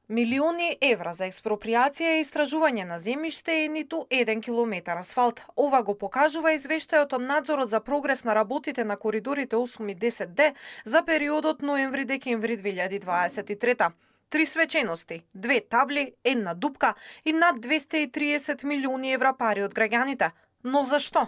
Милиони евра за експроприација и истражување на земјиште и ниту 1 километар асфалт. Ова го покажува извештајот од надзорот за прогрес на работите на коридорите 8 и 10D за периодот ноември-декември 2023. 3 свечености, 2 табли, една дупка и над 230 милиони евра пари од граѓаните. Но зашто?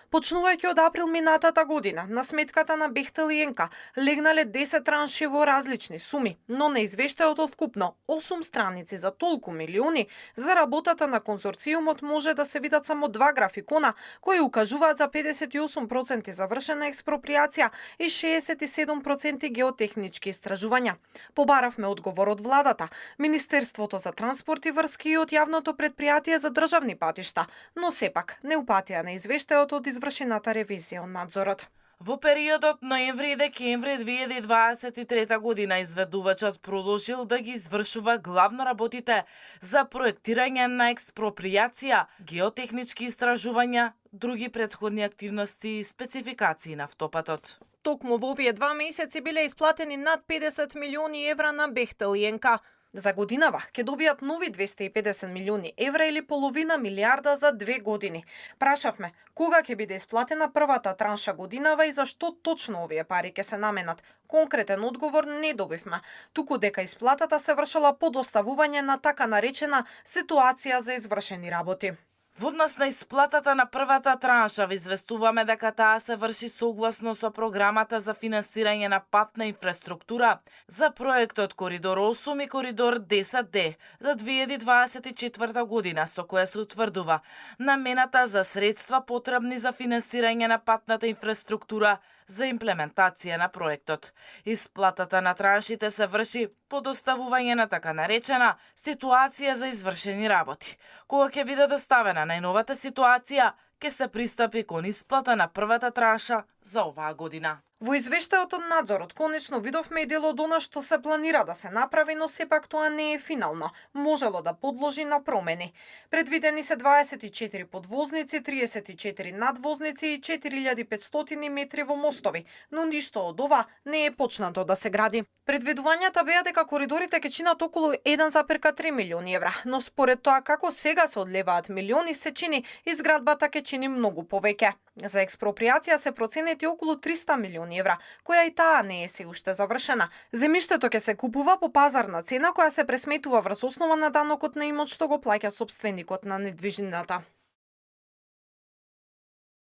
Почнувајќи од април минатата година, на сметката на Бехтел и Енка легнале 10 транши во различни суми, но на извештајот од вкупно 8 страници за толку милиони, за работата на консорциумот може да се видат само 2 графикона кои укажуваат за 58% завршена експроприација и 67% геотехнички истражувања. Побаравме одговор од владата, Министерството за транспорт и врски и од јавното претпријатие за државни патишта, но сепак не упатија на извештајот од извршената ревизија од надзорот. Во периодот ноември и декември 2023 година изведувачот продолжил да ги извршува главно работите за проектирање на експроприација, геотехнички истражувања, други претходни активности и спецификации на автопатот. Токму во овие 2 месеци биле исплатени над 50 милиони евра на Бехтел и Енка. За годинава ќе добијат нови 250 милиони евра или половина милиарда за 2 години. Прашавме кога ќе биде исплатена првата транша годинава и зашто точно овие пари ќе се наменат. Конкретен одговор не добивме, туку дека исплатата се вршала по доставување на така наречена ситуација за извршени работи. Во однос на исплатата на првата транша, известуваме дека таа се врши согласно со програмата за финансирање на патна инфраструктура за проектот Коридор 8 и Коридор 10D за 2024 година, со која се утврдува намената за средства потребни за финансирање на патната инфраструктура за имплементација на проектот. Исплатата на траншите се врши по доставување на така наречена ситуација за извршени работи. Кога ќе биде доставена најновата ситуација, ќе се пристапи кон исплата на првата транша за оваа година. Во извештајот од надзорот конечно видовме и дел од она што се планира да се направи, но сепак тоа не е финално. Можело да подложи на промени. Предвидени се 24 подвозници, 34 надвозници и 4500 метри во мостови, но ништо од ова не е почнато да се гради. Предвидувањата беа дека коридорите ќе чинат околу 1,3 милиони евра, но според тоа како сега се одлеваат милиони, се чини изградбата ќе чини многу повеќе. За експроприација се проценети околу 300 милиони евра, која и таа не е се уште завршена. Земјиштето ќе се купува по пазарна цена која се пресметува врз основа на данокот на имот што го плаќа сопственикот на недвижнината.